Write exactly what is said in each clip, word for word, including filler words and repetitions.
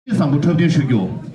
བཟང་པོ་འཁྲབ་སྟོན་ཞུ་རྒྱུ།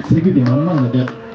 ཚེ་གི་དེ་མང་མང་ལ་བསྡད།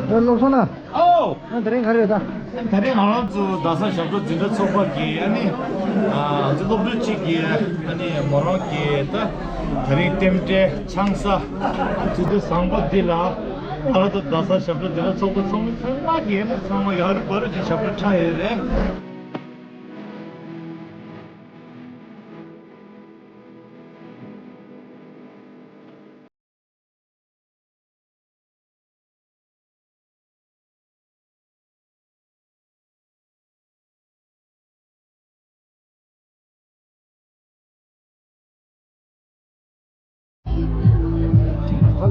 ཨོ། ལགས་སོ་ན། ཨོ། ཨ་དེ་རིང་ག་རེ་རེད་ད། དེ་རིང་ང་རང་ཚོ་རྡ་ས་ཞབས་བྲོ་འཛིན་གྲྭ་ཚོགས་པ་གི་ཨ་ནི། ཨ་ང་ཚོ་སློབ་ཕྲུག་གཅིག་གི་ཨ་ནི་མོ་རང་གི་ད་དེ་རིང་རྟེན་འབྲེལ་ཆང་ས་དུས་ཚོད་བཟང་པོ་འདི་ལ་ང་རང་ཚོ་རྡ་ས་ཞབས་བྲོ་འཛིན་གྲྭ་ཚོགས་པ་ཚང་མ་ཚང་མ་གི་ཨ་ནི་ཚང་མ་ཡག་རུ་བ་རུ་ཅིག་ཞབས་བྲོ་འཁྲབ་ཡོད་རེད། ཨ་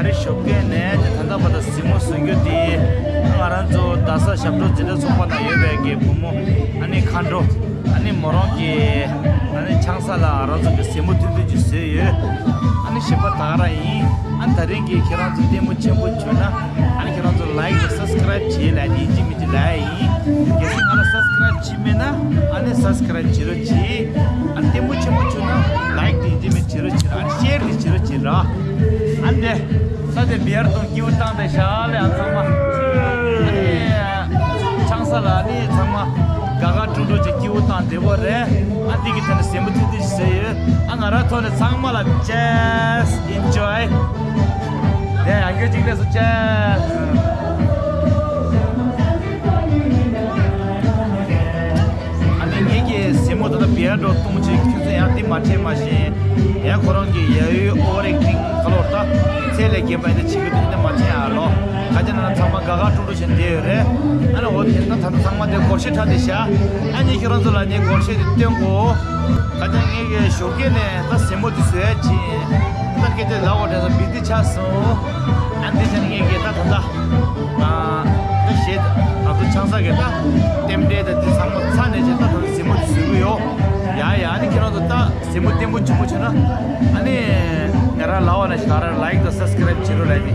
ད་རེས་ཞོགས་ཀས་ནས་ད་ལྟ་བར་དུ་གཟིགས་མོ་བཟོ་རྒྱུ་དེ་ང་རང་ཚོ་རྡ་ས་ཞབས་བྲོ་འཛིན་གྲྭ་ཚོགས་པ་ནང་ཡོད་པའི་གི་བུ་མོ་ཨ་ནི་མཁའ་འགྲོ་ཨ་ནི་མོ་རང་གི་ཨ་ནི་ཆང་ས་ལ་ང་རང་ཚོ་གི་གཟིགས་མོ་ཐུང་ཐུང་ཅིག་བཟོས་ཡོད། ཨ་ནི་གཞན་པ་ད་ག་རང་ཡིན། ཨ་ནི་ད་རིང་གི་ཁྱེད་རང་ཚོ་ལྟད་མོ་ཆེན་པོ་བྱུང་ན་ཨ་ནི་ཁྱེད་རང་ཚོ་ལའིག་དང་སབ་སི་ཀ་རའིབ་བྱེད་ལབ་ཡིན་གཅིག་མིན་གཅིག་ལབ་ཡིན། གལ་སྲིད་ང་ལ་སབ་སི་ཀ་རའིབ་བྱས་མེད་ན་ཨ་ནི་སབ་སི་ཀ་རའིབ་བྱེད་རོགས་གྱིས། ཨ་ནི་ལྟད་མོ་ཆེན་མོ་བྱུང་ན་ལའིག་དེ་འདི་མི་བྱེད་རོགས་གྱིས་ར། ཨ་ནི་ཤེར་དེ་བྱེད་རོགས་གྱིས་ར། ཨ་ནི་དེ་ས་དེ་བེར་དང་སྐྱིད་པོ་བཏང་དེ་ཤ་ལེ། ཨ་ཚང་མ་ཨ་ནི་ཆང་ས་ལ་ཨ་ནི་ཚང་མ་དགའ་དགའ་སྤྲོ་སྤྲོ་ཅིག་སྐྱིད་པོ་བཏང་བསྡད་པ་རེད། ཨ་འདི་གི་ཐད་ནས་ཟིན་པོ་ཐུག་དུས་ཟེར་ཡོད། ཨ་ང་རང་ཐོག་ནས་ཚང་མ་ལ་ཅེས་ཨིན་ཇོའི། ཡ་ཡ་གི་ཅིག་ལས་སུ་ཅེས། ཨ་ནི་ངེད་ཀྱི་ཟིན་མོ་ད་ལྟ་བེར་འགྲོ་གཏོང་ཅིག་ཁྱོད་ཚོ་ཡང་འདི་མ་ཁྲེལ་མ་ཤེས། ཡང་ཁོ་རང་གི་ཡ་ཡུལ་ཨོ་རེག་ཏིང་ཁ་ལོར་ད་ཚད་ལས་བརྒལ་བ་ཡིན་ན་བྱེད་ཀྱི་འདུག་འདི་མ་ཁྲེལ་ཨ་ལོ། ཁ་ཅན་ན་ཚང་མ་དགའ་དགའ་སྤྲོ་སྤྲོ་བྱས་བསྡད་ཡོད་རེད། ཨ་ནི་འོ་དེ་ད་ད་ཚང་མ་དེ་སྒོར་གཞས་འཁྲབ་བསྡད་ཤག་ཨ་ནི་ཁྱོད་རང་ཚོ་ལ་ནི་སྒོར་གཞས་དེ་སྟོན་དགོས། ཁ་ཅན་ངེད་ཀྱི་ཞོགས་ཀས་ནས་ད་ཟིན་མོ་དེ་བཟོས་ཡ་ཅིག་ད་སྐད་ཆ་ལབ་པ་དྲན་སོང་། བི་དེ་ཆགས་སོང་། ཨ་འདི་ཆ་ནས་ངེད་ཀྱི་ད་ད་ད་ཨ་ད་གཞས་ང་ཚོ་ཆང་ས་གི་ད་རྟེན་འབྲེལ་ད་དེ་ཚང་མ་ཚར་ནས་ཅིག་ད་ད་ཟིན་མོ་དེ་བཟོ་གི་ཡོད། ཡ་ཡ་ཨ་ནི་ཁྱེད་རང་ཚོ་ད་ཟིན་མོ་བརྟན་པོ་ཆུང་པོ་བྱུང་ན་ཨ་ནི་ང་རང་ལབ་པ་ནང་བཞིན་ང་རང་ལའིག་དང་སབ་སི་ཀ་རའིབ་བྱེད་རོགས་ལབ་ནི།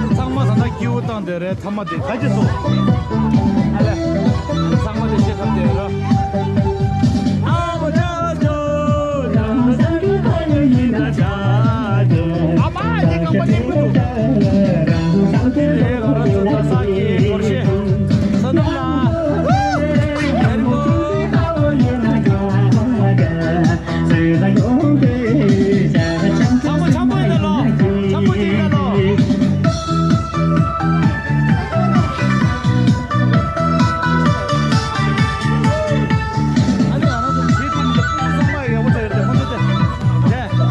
ཚང་མ་ད་ལྟ་སྐྱིད་པོ་བཏང་བསྡད་རེད། ཚང་མ་དེ་ག་ཅི་སོང་། ཨ་ལས། ཚང་མ་དེ་ཤེས་ཐུབ་བསྡད་རེད། ཨ་མ་ཅག་ཅག་ཨ་མ་དེ་རྐང་པ་ལེགས་པོ་འདུག་དེ་ལས་ང་རང་ཚོ་ད་ས་ཀྱི་སྒོར་གཞས་ས་དམ་ལ། Very good. ཚང་མ་འཆམ་པོ་ཡིན་ད་ལོ། འཆམ་པོ་ཅིག་ཡིན་ད་ལོ། ཨ་ནི་ང་རང་ཚོ་བྱེད་ཐུབ་མི་འདུག་སྤུ་གུ་ཚང་མ་ཡག་པོ་ཚ་ཡོད་དེ་ཁོ་ཚོ་དེ། དེ། དེ།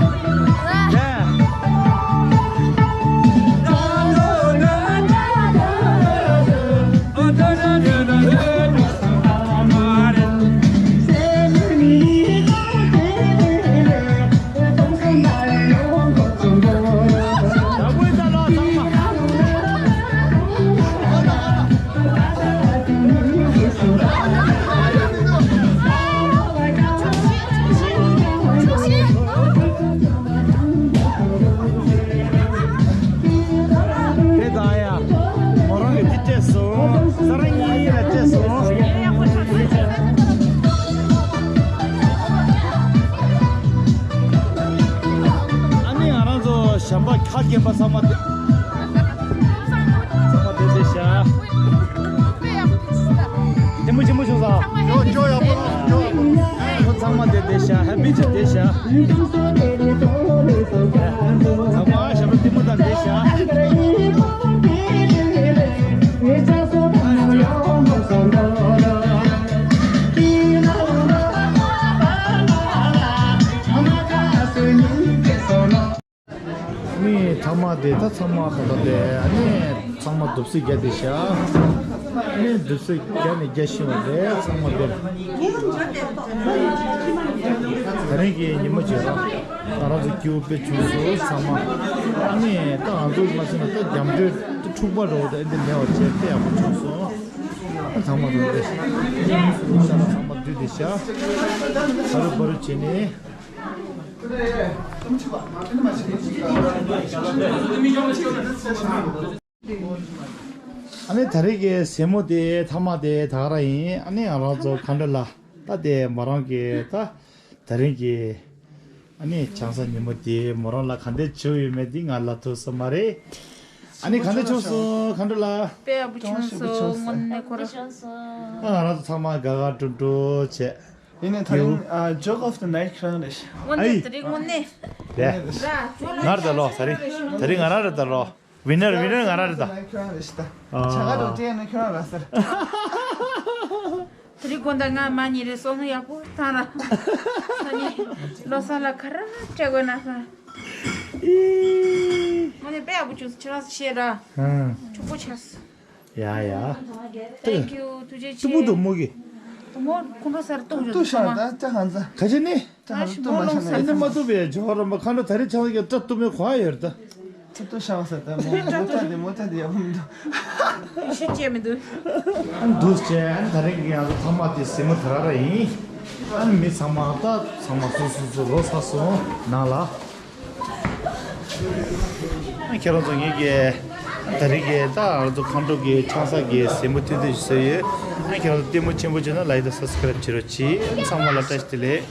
དེ་དང་ཡ། མོ་རང་གི་དེ་སྤྲད་སོང་། ས་ར་གཉིས་ལ་སྤྲད་སོང་། ཨ་ནི་ང་རང་ཚོ་གཞན་པ་ཁ་རྒན་པ་ཚང་མ་དེ། ཚང་མ་དེ་དེ་བཞག་དེ་མོ་ཆེན་མོ་བྱུང་སོང་། ཇོ་ཇོ་ཡག་པོ། ཇོ་ཡག་པོ། ཁོ་ཚང་མ་དེ་དེ་བཞག་ཧེ་པི་ཇི་དེ་བཞག་ཚང་མ་ཞབས་བྲོ་ལྟད་མོ་དང་འདི་བཞག་ནི་ཐ་མ་དེ་ད་ཚང་མ་ད་ལྟ་དེ་ཨ་ནི་ཚང་མ་འདུག་སེ་རྒྱག་དེ་བཞག་ཨ་ནི་འདུག་སེ་རྒྱག་ནས་རྒྱག་བཞིན་པ་རེད། ཚང་མ་དེ་ད་རིང་གི་ཉིན་མོ་བྱས་ར། ང་རང་ཚོ་སྐྱིད་པོ་དཔེ་བྱུང་སོང་ཚང་མ། ཨ་ནི་ད་ང་ཚོ་མ་ཟིན་ན་ད་རྒྱབ་འགྲོས་འཁྲུག་པ་རོ་ད་ཨེ་འདི་མེད་པ་བྱས་དཔེ་ཡག་པོ་བྱུང་སོང་། ཚང་མ་རོ་རེད། ཤ་ལ་ཚང་མ་འདུས་དེ་ཤ། བ་རུ་བ་རུ་བྱས་ནས། ཨ་ནི་ད་རེས་ཀྱི་ཟེ་མོ་དེ་ཐ་མ་དེ་ད་ག་རང་ཡིན། ཨ་ནི་ང་རང་ཚོ་ག་འདྲ་ལ་ད་དེ་མོ་རང་གི་ད་ད་རིང་གི་ཨ་ནི་ཆང་ས་ཉིན་མོ་དེ་མོ་རང་ལ་ག་འདྲ་བྱུང་ཡོད་མེད་དེ་ང་ལབ་ཐུབ་ས་མ་རེད། ཨ་ནི་ག་འདྲ་བྱུང་སོང་ག་འདྲ་ལ། དཔེ་ཡག་པོ་བྱུང་སོང་། དངོས་གནས་ཁོ་རང་། ཨ་ང་རང་ཚོ་ཚང་མ་དགའ་དགའ་སྤྲོ་སྤྲོ་བྱས། ཡིན་ནའི་ད་རིང་ཨ་Joke of the Night ཁྱོད་རང་རེད། དངོས་གནས་ཨའི། དེ་རིང་དངོས་གནས། རེད། ར་ང་རེད་ད་ལོ་ད་རིང་ད་རིང་ང་རང་རེད་ད་ལོ། ཝི་ནར་ཝི་ནར་ང་རང་རེད་ད། ཁྱོད་རང་རེད་ཤི་ད། ཨ། བྱ་དགའ་འགྲོ་དེ་ནི་ཁྱོད་རང་རེད་ཟེར། དེ་རིང་དགོང་དག་ང་མ་ཉིན་རེ་སོང་ན་ཡག་པོ། ཐང་ར། ས་ནི་ལོ་ས་ལ་ཁ་ར་སྤྲད་དགོས་ན་ས། ཨི། ང་ནི་དཔེ་ཡག་པོ་བྱུང་ཁྱེད་རང་ཤེས་ར། ཧང་། ཕྱུག་པོ་ཆགས། ཡ་ཡ། Thank you. ཐུགས་རྗེ་ཆེ། ཏུ་མུ་དུ་མུ་གི། ཏུ་མོ་ཁོང་ཁྲོ་སར་ཏུ་ཏུ་ཤ་ད་ཅ་ཧང་ས། ག་ཅི་ནི། ང་ཞི་མོ་ལོང་ས། ཨ་ནི་མ་ཏུ་བའི་ཇོ་ར་མ་ཁ་འདྲ་ད་རེ་ཆང་གི་ཏ་ཏུ་མེ་ཁོ་ཡོད་ད། ཏུ་ཏུ་ཤ་ས་ད་མོ་མོ་ཏ་དེ་མོ་ཏ་དེ་ཡ་མོ་འདུག་ཤི་ཅེ་མི་འདུག་ཨ་ནི་དུས་ཅེ་ཨ་ནི་ད་རེ་གི་ང་ཚོ་ཚང་མ་དེ་སེ་མོ་ད་ར་ར་ཡིན། ཨ་ནི་མི་ཚང་མ་ད་ཚང་མ་སོ་སོ་སོ་ལོ་ས་སོང་ནང་ལ། ཁྱེད་རང་ཚོ་ངེད་ཀྱི་ད་རེས་ཀྱི་ད་ང་ཚོ་མཁའ་འགྲོ་གི་ཆང་ས་གི་ཟིན་པ་ཐུང་ཐུང་ཞིག་བཟོས་ཡོད། ཁྱེད་རང་ཚོ་ལྟད་མོ་ཆེན་པོ་བྱས་ན་ལའིག་དང་སབ་སི་ཀ་རེབ་བྱེད་རོགས་གྱིས། ཚང་མ་ལ་བཀྲ་ཤིས་བདེ་ལེགས།